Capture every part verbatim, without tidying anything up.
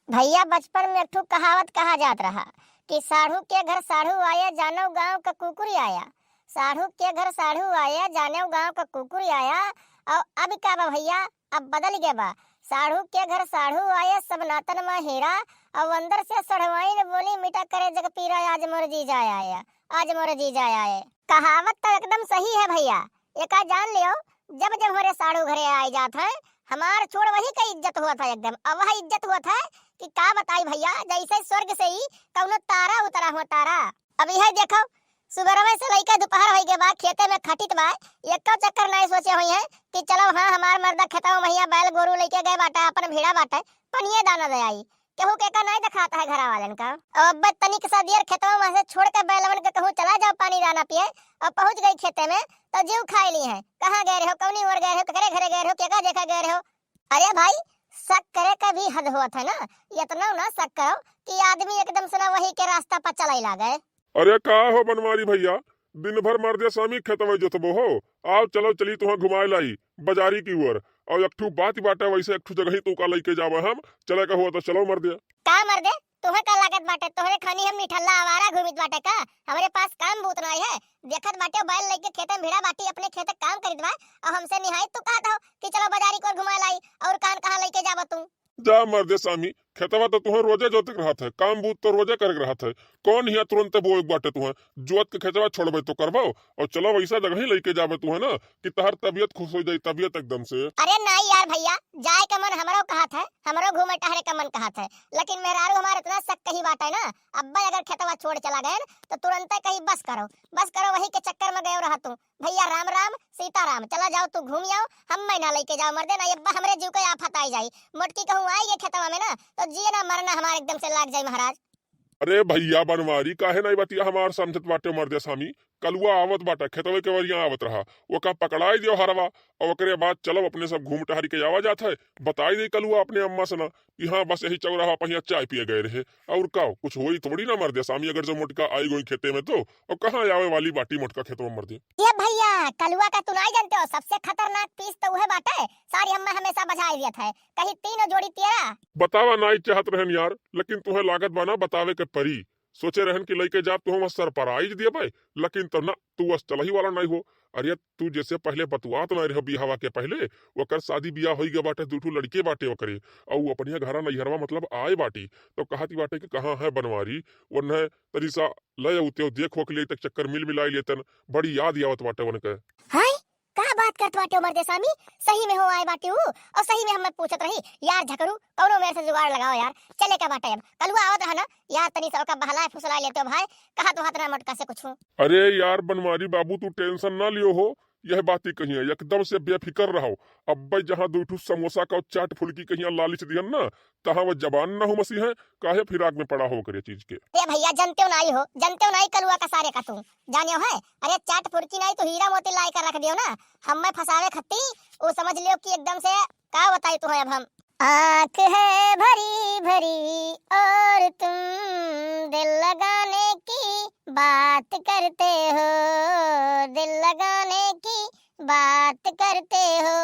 भइया, बचपन में एक ठो कहावत कहा जात रहा कि साढ़ू के घर साढ़ू आया, जानो गाँव का कुकुर आया। साढ़ू के घर साढ़ू आया, जानो गाँव का कुकुर आया। और अब का बा भइया, अब बदल गया बा। साढ़ू के घर साढ़ू आया, सब नातन मा हीरा, और अंदर से सढ़वाइन बोली, मिटा करे जग पीरा, आज मोर जीजा आया, आज मोर जीजा आया। कहावत तो एकदम सही है भइया, एका जान लियो, जब जब हमरे साढ़ू घरे आए जात है, हमार छोड़ वही का इज्जत होत है एकदम। अब वह इज्जत होत है कि का बताई भइया, जैसे स्वर्ग से ही कौनो तारा उतरा हो तारा। अब यह देखो, सुबरवे से लइके दोपहर होई के बाद खेते में खटित बा, एको चक्कर नहीं सोचे होई है कि चलो हाँ, हमार मर्दा खेतवा महिया बैल गोरू लइके गए बाटे, अपन भिड़ा बाटे, पनिये दाना दे आई। केहू के का नहीं देखात है घरा वालन का। अब अब्बे तनिक सा देर खेतवा में से छोड़ के बैलवन के कहूँ चला जाओ पानी दाना पिए, और पहुँच गई खेते में तो जीव खाए ली है, कहाँ गए रहो, कौनी ओर गए रहो, केकरे घरे गए रहो, केका देखा गए रहो। अरे भाई, शक करे का भी हद होत है ना, इतना ना शक करो कि आदमी एकदम से ना वही के रास्ता पर चले लागे। अरे का हो बनवारी भइया, दिन भर मर्दे स्वामी खेतवे जोतबो हो, आओ चलो चली तुहाँ घुमाए लाई बाजारी की ओर। और एक ठू बात बाटे, वैसे एक ठू जगह ही तू का लइके जावे हम, चले का हुआ तो चलो मर्दे। का मर्दे, तुहे का लागत बाटे, तोहरे खानी हम निठल्ला आवारा घूमित बाटे का? हमरे पास काम बूत नाई है, देखत बाटे बैल लइके खेते में भिड़ा बाटी, अपने खेते काम करित बा, और हमसे निहायत तू कहत हो कि चलो बाजारी की ओर घुमाए लाई, और कान कहाँ लइके जाबो तू? जा मर्दे सामी, खेतवा तो तुहे रोजे जोते के रहत है, काम बूत तो रोजे करे के रहत है। कौन हिया तुरंते बोए के बाटे तुहे? जोत के खेतवा छोड़बे तो करबो, और चलो वैसा जगह ही लइके जाबे तुहे ना कि तहर तबियत खुश हो जाई, तबियत एकदम से। अरे नाई यार भइया, जाए का मन हमरो कहत है, हमरो घूमे टहरे का मन कहत है, लेकिन मेहरारू हमार इतना शक कही बाटे ना, अब्बे अगर खेतवा छोड़ चला गए तो तुरंते कही बस करो, बस करो, वही के चक्कर में गयो रहा तू। भइया राम राम, सीता राम, चला जाओ तू घूम आओ, हम मैं ना लइके जाओ मर्दे, ना अब्बा हमरे जीव के आफत आई जाई। मोटकी कहूँ आई गए खेतवा में ना तो जिए ना मरना हमार एकदम से लाग जाई महाराज। अरे भइया बनवारी, काहे नाई बतिया हमार समझत बाटे मर्दे सामी? कलुआ आवत बाटे, खेतवे के वरिया आवत रहा, ओका पकड़ाई दियो हरवा, और ओकरे बाद चलो अपने सब घूम टहरी के आवा जात है। बताई दे कलुआ अपने अम्मा से ना कि हाँ बस यही चौराहा पहिया चाय पिए गए रहे, और का कुछ होई थोड़ी ना मर्दे सामी, अगर जो मोटका आई गई खेते में तो, और कहाँ आवे वाली बाटी मोटका खेतवा मर्दे। ये भइया, कलुआ का तू नाई जानते हो, सबसे खतरनाक पीस तो उहे बाटे, सारी अम्मा हमेशा बजाई दियत है, कहीं तीनों जोड़ी तेरा। बतावा नाई चाहत रहन यार, लेकिन तुहे लागत बा ना बतावे के परी। सोचे रहन कि लइके जाब तुहे वहाँ सरप्राइज देबे, लेकिन तब ना, तू बस चलही वाला नाई हो। अरे तू जैसे पहले बतुआत नाई रहो बियाहवा के पहले, ओकर शादी बियाह होई गए बाटे, दू ठो लड़के बाटे ओकरे, और उ अपने घरा नैहरवा मतलब आए बाटी, तो कहती बाटे कि कहाँ है बनवारी, वन्हे तनी सा ले अउते देख होख लिए तक चक्कर मिल मिलाई लेतन, बड़ी याद आवत बाटे उनके। हाय, का बात करत बाटे मर्दे सामी? सही में हो आए बाटे ऊ, और सही में हमें पूछत रही। यार झकरू, कौनो मेर से जुगाड़ लगाओ यार, चले का बाटे अब। कलुआ आवत रहा ना यार, तनी सा ओका बहलाए फुसलाए लेते हो भाई, कहा तो हाथ ना मोटका से कुछ। अरे यार बनवारी बाबू, तू टेंशन ना लियो हो, यह बात ही कही है, एकदम से बेफिकर रहो। अब्बे जहाँ दू ठू समोसा का चाट फुल्की कहिया लालिच दिहन ना, तहाँ वो जबान ना हो मसी है, काहे फिराक में पड़ा हो करे चीज के। ए भइया, जनते हो नाई हो, जनते हो नाई कलुआ का सारे का तू, जानियो है? अरे चाट फुल्की नाई तो हीरा मोती लाई कर रख दियो ना, हमें फंसावे खत्ती, वो समझ लियो कि एकदम से का बताई तू है अब हम। आँख है भरी भरी और तुम दिल लगाने की बात करते हो, दिल लगाने की बात करते हो।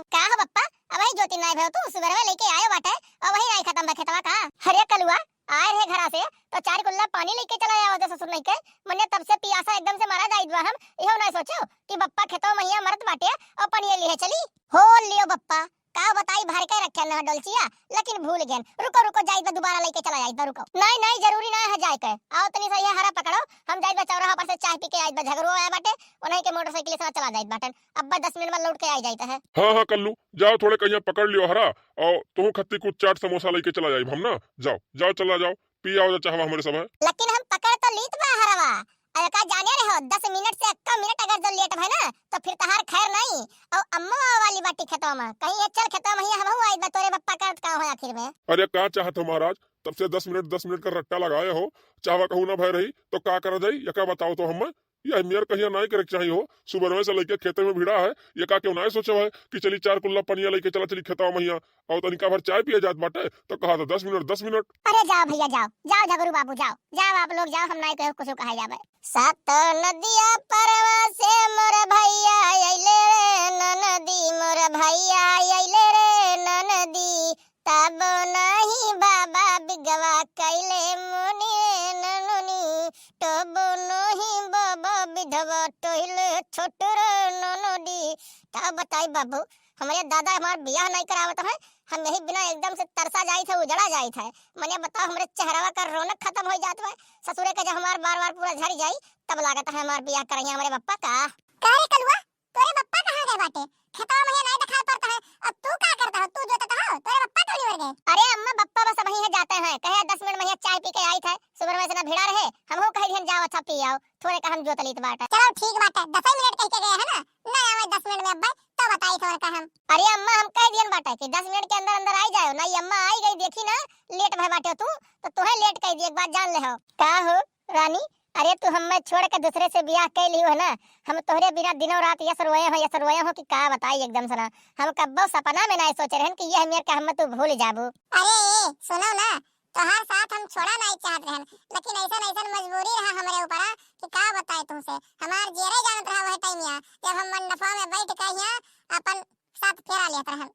का हो बप्पा, अबही जोती नाई भयो तू, सुबेरवे लइके आयो बाटे, और वही नाई खतम बा खेतवा का? अरे कलुआ, आए रहे घरा से, तो चार कुल्ला पानी लइके चला आयो दे ससुर नहीं के, मने तब से पियासा एकदम से मारा जाइत बा हम, इहो नाई सोचो कि बप्पा खेतवा महिया मरत बाटे, और पानी लिहे चली। हो लियो बप्पा, का बताई, भर के रखे न डोलचिया, लेकिन भूल गेन। रुको, रुको, जाइत बा, दोबारा लइके चला जाइत बा, रुको। नाई, नाई, जरूरी ना है जाए के। आओ तनी सा ये हरा पकड़ो, हम जाइत बा चौराहा पर से चाय पी के आइत बा, झगड़ू आया बाटे, उन्हीं के मोटरसाइकिल से चला जाइत बाटन। अब्बा दस मिनट में लौट के आ जाइत है। हाँ, हाँ, कल्लू, जाओ थोड़े कहिया पकड़ लियो हरा, और तुहू खत्ती कुछ चाट समोसा लइके चला जाइब हम ना। जाओ, जाओ, चला जाओ, पी आओ जा चाहवा हमरे सब है। लेकिन हम पकड़ तो लीत बा हरवा, अरे का जाने रहो, दस मिनट से एक्का मिनट अगर जो लेट भय ना, तो फिर तहार खैर नहीं। और अम्मा वाली बाटी खेतवा में, कहीं ये चल खेतवा में, हियां हमहू आइब, तोरे बप्पा करत का हो आखिर में। अरे का चाहत हो महाराज, तब से दस मिनट, दस मिनट का रट्टा लगाए हो, चाहवा कहू ना भय रही, तो का करा जाई, ये का बताओ तो हमें? यह मेर कहिया नाई करे के चाही हो, सुबह से लइके खेते में भिड़ा है, ये का क्यों नाई सोचो है कि चली चार कुल्ला पनिया लइके चला चली खेतवा महिया, और तनिका भर चाय पिए जात बाटे, तो कहा तो दस मिनट, दस मिनट। अरे जाओ भइया जाओ, जाओ झगरू बाबू जाओ, जाओ आप लोग जाओ, हम नाई कहे कुछ कहा जावे। सात नदिया परवा से मोर भइया अइले रे ननदी, मोर भइया अइले रे ननदी, तब नहीं बाबा कैले मुनि नननी, तब नहीं बाबा विधवा टोइले छोट रे ननदी। का बताई बाबू, हमरे दादा हमार बियाह नहीं करावत है, हम यही बिना एकदम से तरसा जाइत है, उजड़ा जाइत है। मने बताओ, हमरे चेहरवा का रौनक खत्म हो जात है। ससुरे के जब हमार बार बार पूरा झड़ जाई, तब लागत है हमार बियाह करइया हमरे बप्पा का। का रे कलुआ, तोरे बप्पा कहाँ गए बाटे? खेतवा में नहीं दिखाई पड़ता है। अब तू का करता हो? तू जोतता हो? तोरे बप्पा तो नहीं गए। अरे अम्मा, बप्पा बस अबहीं है जाते हैं, कहे दस मिनट में यहाँ चाय पी के आई थे, सुबह में से ना भिड़ा रहे, हमहू कह दिहन जाओ अच्छा पी आओ, थोड़े का हम जोत लीत बाटे। चलो ठीक बाटे, दस ही मिनट कह के गए है ना, ना आवे दस मिनट में अब्बे, तो बताई थोड़े का हम। अरे अम्मा, हम कह दिहन बाटे कि दस मिनट के अंदर अंदर आई जाओ, ना ये अम्मा आई गई, देखी ना लेट भय बाटे तू, तो तुहे लेट कह दी, एक बात जान ले हो। का हो रानी, अरे तू हम्मे छोड़ के दूसरे से बियाह कइ लिहू है ना, हम तोहरे बिना दिनों रात यस रोए हो, यस रोए हो कि का बताई एकदम से ना। हम कब्बो सपना में नाहीं सोचे रहन कि यह मेर के हम्मे तू भूल जाबू। अरे ए, सुनो ना, तोहार साथ हम छोड़ा नाहीं चाहत रहन, लेकिन ऐसन ऐसन मजबूरी रहा हमरे ऊपर कि का बताई तुमसे। हमार जेरे जानत रहा वह टाइम यहाँ, जब हम मंडपवा में बैठ के यहाँ अपन साथ फेरा लेत रहन।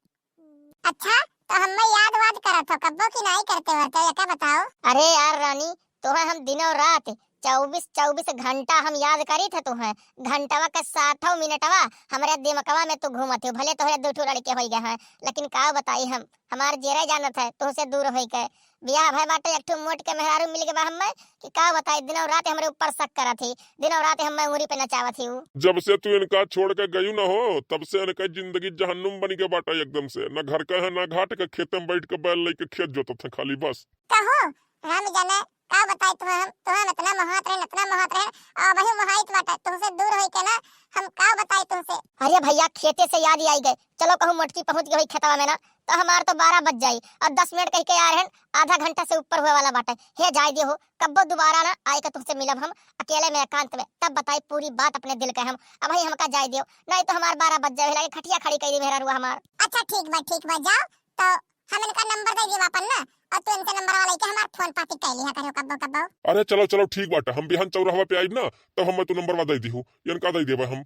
अच्छा, तो हम्मे याद वाद करत हो कब्बो कि नाहीं करते वरते, ये का बताओ? अरे यार रानी, तोहे हम दिनों रात चउबीस चउबीस घंटा हम याद करी थे तोहे, घंटवा के साठो मिनटवा हमरे दिमकवा में तू घूमत हो, भले तोहरे दू ठो लड़के होई गए हैं, लेकिन का बताई हम, हमार जेरे जानत है तोहसे दूर होई के। बियाह भय बाटे, एक ठो मोट के मेहरारू मिल गए बा हम्मे, कि का बताई, दिनों रात हमरे ऊपर शक करत ही, दिनों रात हम्मे उंगली पे नचावत ही उ। जब से तू इनका छोड़ के गयू ना हो, तब से इनका जिंदगी जहन्नुम बन के बाटे एकदम से। ना घर का है, ना घाट का, खेते में बैठ के बैल लेके खेत जोतत है खाली बस। कहो, हम जाने का बताई तुम्हें, हम तुम्हें इतना मोहात रहे, इतना मोहात रहे, और वही मोहाइत बाटे तुमसे दूर होई के ना, हम का बताई तुमसे। अरे भैया, खेते से याद ही आई गए, चलो कहूँ मोटकी पहुँच गई होई खेतवा में ना, तो हमार तो बारह बज जाई, और दस मिनट कह के आ रहन, आधा घंटा से ऊपर हुए वाला बाटे। हे जाए दियो हो, कब्बो दोबारा ना आए के तुमसे मिलब हम, अकेले में एकांत में, तब बताई पूरी बात अपने दिल के हम। अबही हमका जाए दियो, नाहीं तो हमार बारह बज जाए, लागे खटिया खड़ी कइ दी मेहरारुआ हमार। अच्छा ठीक बा, ठीक बा, जाओ तो हम इनका नंबर दे देब आपन ना, और तू इनसे नंबरवा लेके हमार फोन पाती कइ लिहा करियो कब्बो कब्बो। अरे चलो चलो ठीक बाटे, हम बिहान चौराहवा पे आइब ना, तब हमें तू नंबरवा दे दिहू, इनका दे देबे हम।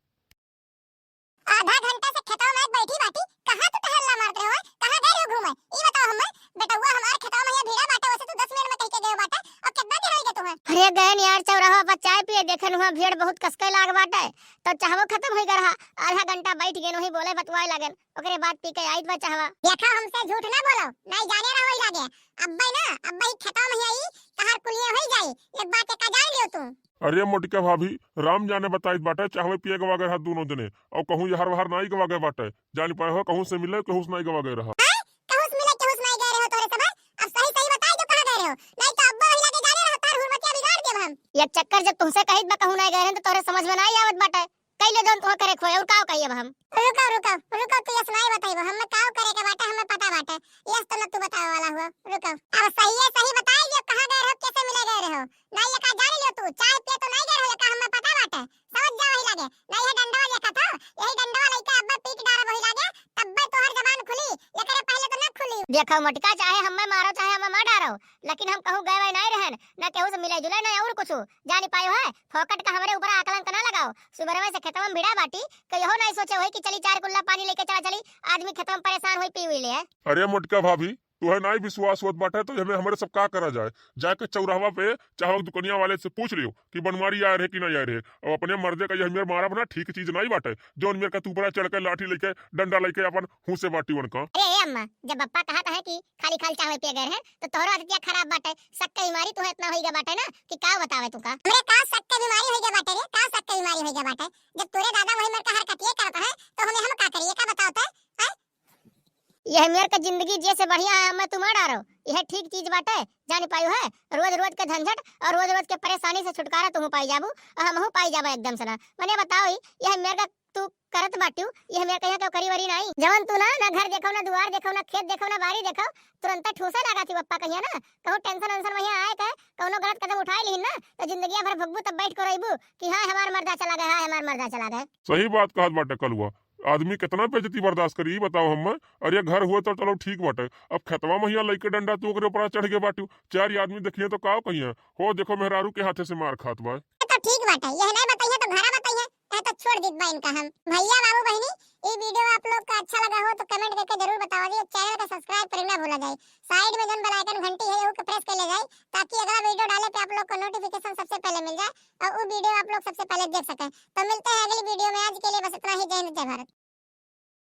आधा घंटा से खेतवा में बैठी बाटी, कहाँ तू टहलना मारत रहो, कहाँ गए रहो घूमे? ई बताओ हमें, बेटउआ हमार खेतवा में यहाँ भिड़ा बाटे, वैसे तू दस मिनट में कह के गए बाटे, और कितना देर होई गए तुम्हें? अरे गए यार, चौराहा पर चाय पिए, देखे वहाँ भीड़ बहुत कसके लाग बाटे, तो चाहवो खत्म होई गए रहा, आधा घंटा बैठ गए, वही बोले बतवाए लागन, ओकरे बाद पी के आइत बा चाहवा। देखा, हमसे झूठ ना बोलो, नहीं जाने रहो वही लागे, अब्बे ना, अब्बे ही खेतवा में आई, तहार कुलिया होई जाई, एक बात एका जान लियो तू। अरे मोटिका भाभी, राम जाने बताइत बाटे, चाहवे पिए गवा गए हाथ दोनों जने, और कहूँ यहर वहर नाई गवा गए बाटे, जान पाए हो, कहूँ से मिले, कहूँ से नाई गवा गए रहा। हैं? कहूँ से मिले, कहूँ से नाई गए रहो तोरे सब? अब सही सही बताई जो कहाँ गए रहो, नहीं तो अब्बा वही लागे जाने रहो, तार हुरमतिया बिगाड़ देब हम। ये चक्कर जब तुमसे कहित बा कहूँ नाई गए रहे तो तोरे समझ में नाई आवत बाटे, कई ले जौन तुहा करे खोए, और का कही अब हम? रुको, रुको, रुको, तू यस नाई बताइबो, हमें का करे के बाटे, हमें पता बाटे, यस तो न तू बतावे वाला हुआ, रुको। अब सही है, सही बताई जो कहाँ गए रहो, कैसे मिले गए रहो, नाई ये का जान लियो तू, चाय पिए तो नाई गए रहो, ये का हमें पता बाटे, समझ जाओ वही लागे, ना ये डंडवा देखा था, यही डंडवा लेके अब्बे पीट डारा वही लागे, तब्बे तोहर जबान खुली, एकरे पहले तो ना खुली। देखो मोटका, चाहे हमें मारो, चाहे हमें मार डारो, लेकिन हम कहूँ गए वए नाई रहन, ना केहू से मिले जुले, ना और कुछ। जानी पायो है, फोकट का हमरे ऊपर आकलन का ना लगाओ। सुबह से खेतवा में भिड़ा बाटी, कहियो नाई सोचे होई कि चली चार कुल्ला पानी लेके चला चली, आदमी खेतवा में परेशान होई पी हुई ले है। अरे मोटका भाभी, तुहे नाई विश्वास होत बाटे तो हमें हमरे सब का करा जाए, जाके चौराहवा पे चाहे दुकनिया वाले से पूछ लियो कि बनवारी आए रहे कि नहीं आए रहे। अब अपने मर्दे का यह मेर मारा बना ठीक चीज नाई बाटे, जौन मेर का तू ऊपरा चढ़ के लाठी लेके डंडा लेके अपन हूँ से बाटी उनका। अरे ए अम्मा, जब बप्पा कहत है कि खाली खाल चाहवे पिए गए रहे, तो तोहरो आदतिया खराब बाटे। शक के बीमारी तुहे इतना होइगा बाटे ना कि का बतावे तू का। हमरे का शक के बीमारी होइगा बाटे रे, का शक के बीमारी होइगा बाटे? जब तोरे दादा वही मेर का हरकतिये करत है, तो हमें हम का करिए, का बताओ ते? हैं? यह मेर का जिंदगी जे से बढ़िया है, हमें तू मार डारो। यह ठीक चीज बाटे, जानी पायो है? रोज रोज के झंझट और रोज रोज के परेशानी से छुटकारा तुहू पाई जाबू और हमहू पाई जाबा एकदम से ना। मने बताओ ही, यह मेर का तू करत बाटू, ये हमें कहिया केहू करी वरी नाई। जवन तू ना, ना घर देखो, ना दुआर देखो, ना खेत देखो, ना बारी देखो, तुरंत ठूसे लागा थी बप्पा कहिया ना। कहूँ टेंशन वेंशन वहिया आए के, कौनो गलत कदम उठाए लिहिन ना, तो जिंदगिया भर भुगबू तब बैठ के रोइबू कि हाय हमार मर्दा चला गए, हाय हमार मर्दा चला गए। सही बात कहत बाटे कलुआ, आदमी कितना बेइज्जती बर्दाश्त करी, ई बताओ हमें। अरे घर हुए तो चलो ठीक बाटे, अब खेतवा में हिया लइके डंडा तू ओकरे ऊपर चढ़ के बाटू, चार आदमी देखिए तो काव कहिया, हो देखो मेहरारू के हाथे से मार खात बा। तो ठीक बाटे, यह नहीं बताइए तो घरा बताइए, कहे तो छोड़ दीत बा इनका हम। भैया बाबू बहनी, ई वीडियो आप लोग का अच्छा लगा हो तो कमेंट करके जरूर बतावा जी। चैनल का सब्सक्राइब करे ना भूला जाए। साइड में जौन बेल आइकन घंटी है, यहू के प्रेस कर ले जाए, ताकि अगला वीडियो डाले पे आप लोग को नोटिफिकेशन सबसे पहले मिल जाए और वो वीडियो आप लोग सबसे पहले देख सकें। तो मिलते हैं अगली वीडियो में, आज के लिए बस इतना ही। जय हिंद, जय भारत।